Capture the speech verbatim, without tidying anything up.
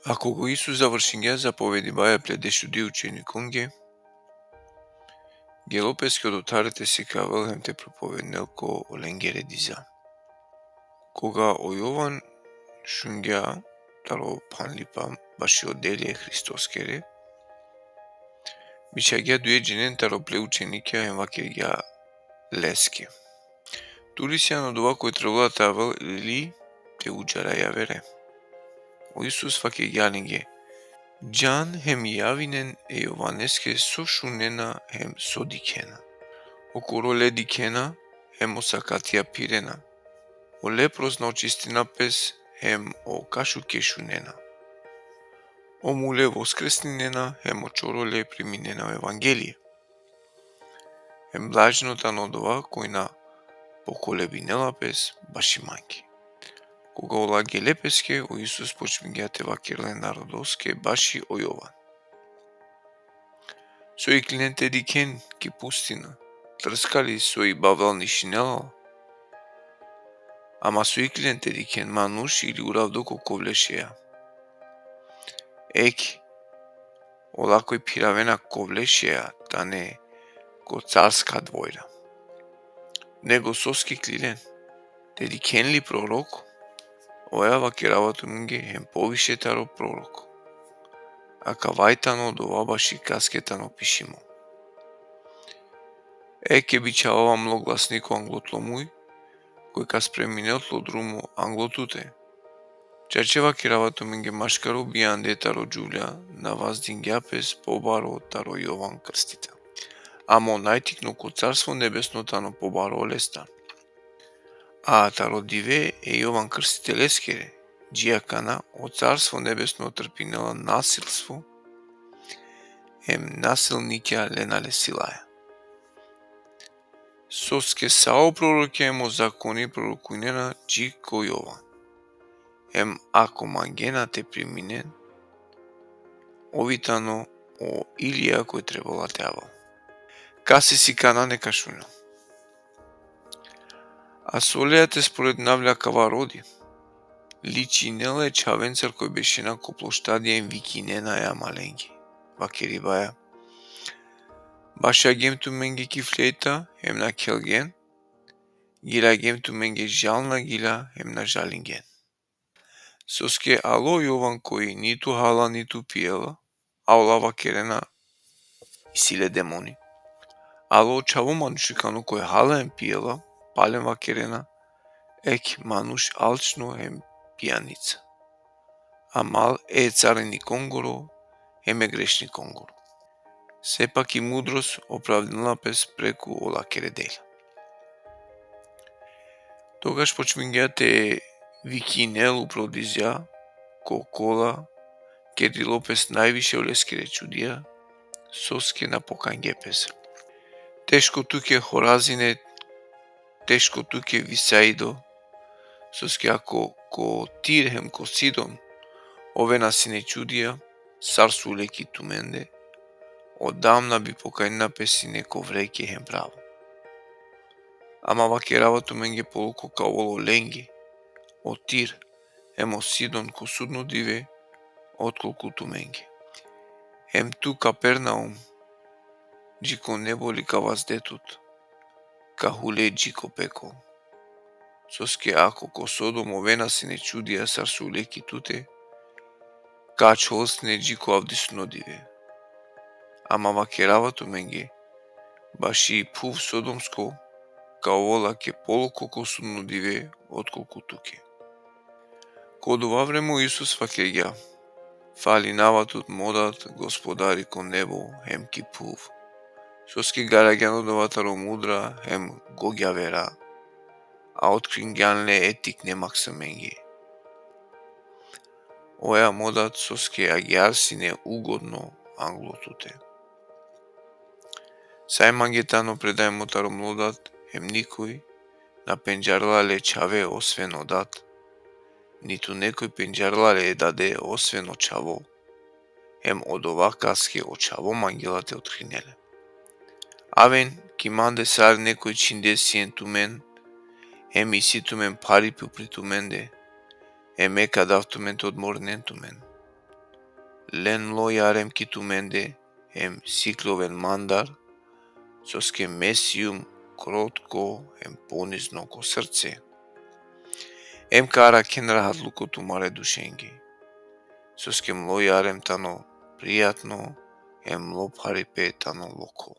A koga o Isus završingja zapovedibaja ple dešuduj učenikonge, gelo peske odotar te sikavel hem te propovedinel ko olengere diza. Koga o Jovan šungja taro phanlipa bašo delje Hristoskere, bičhagja duje dženen taro ple učenikija hem vakergja leske: Tu li sian odova koj trebela te avel ili te udžara javere? O Isus vakergja lenge: Džan hem javinen e Jovaneske so šunena hem so dikhena. Okoro le dikhena hem o sakatija phirena. O leprozna očistina pes hem o kašuke šunena. O mule voskresninena hem o čorole priminena o evangelie. Hem blaženo tano odova koj na pokolebinela pes baši mange. Koga ola gele peske, o Isus počmingja te vakerel e narodoske baši o Jovan: So iklinen te dikhen ki pustina? Trska li so i bavlal nišinela? Ama so iklinen te dikhen, manuš ili uravdo ko kovle šeja? Ek, ola koj phiravena kovle šeja tane ko carska dvojra. Nego soske iklilen? Te dikhen li prorok? Oja vakerava tumenge hem poviše taro prorok. Akava i tano odova baši kaske tano pišimo: Eke bičhavava mlo glasniko anglo tlo muj, koj ka spreminel tlo drumo anglo tute. Čače vakerava tumenge, maškaro bijande taro džuvlja na vazdingja pes pobaro taro Jovan Krstitelj. Ama o najtikno ko Carstvo Nebesno tano pobaro olestar. A taro dive e Jovan Krstiteleskere, dži akana o Carstvo Nebesno trpinela nasilstvo, hem nasilnikija lena le silaja. Soske sa o prorokija hem o zakoni prorokujnena dži ko Jovan. Hem ako mangena te priminen, ov i tano o Ilija koj trebela te avel. Kas isi kana, neka šunel. A so lea te sporedinav le akava rodi? Ličinela e čhavencar koj bešena ko ploštadi hem vikinena e amalenge, vakeribaja: Bašagjem tumenge ki flejta, hem na khelgjen, giljagjem tumenge žalna gilja, hem na žalingjen. Soske alo Jovan koj nitu hala nitu pijela, a ola vakerena: Isi le demoni. Alo čhavo manušikano koj hala hem pijela, palem vakerena: Ek manuš alčno hem pijanica. Amal e carinikongoro hem e grešnikongoro. Sepak i mudrost opravdinela pes preku olakere delja. Togaš počmingja te vikinel upro dizja, ko kola kerilo pes najviše oleskere čudija, soske na pokajngje pes. Teško tuke, Horazine, teško tuke, Vetsaido, soske ako ko Tir hem ko Sidon ovena sine čudija sar sule ki tumende, odamna bi pokajnena pes sine ko vreke hem pravo. Ama vakerava tumenge, poloko ka ovel olenge o Tir hem o Sidon ko sudno dive, otkolku tumenge. Hem tu, Kapernaum, dži ko nebo li ka vazde tut, ka hule dži ko pekol. Soske ako ko Sodom ovena sine čudija sar sule ki tute, ka ačhol sine dži ko avdisutno dive. Ama vakerava tumenge, baši phuv sodomsko ka ovel lake poloko ko sudno dive, otkolku tuke. Ko dova vreme o Isus vakergja: Falinava tut mo dad, Gospodari, ko nebo hem ki phuv. Soske garagjan odova taro mudra hem gogjavera, a otkringjan le e tikne maksumenge. Oja mo dad, soske agjaar sine ugodno anglo tute. Sa e mange tano predajmo taro mlo dad, hem nikoj na pendžarela le čhave osven o dad, nitu nekoj pendžarela le e dade osven o čhavo, hem odova kaske o čhavo mangela te otkrinel le. Aven ki mande sar nekoj čhinde sien tumen, hem isi tumen pharipi upri tumende, hem me ka dav tumen te odmorinen tumen. len mlo jarem ki tumende, em sikljoven mandar, soske me sijum krotko em ponizno ko srce. Em ka arakhen rahatluko tumare dušenge, soske mlo jarem tano prijatno, em mlo pharipe tano lokho.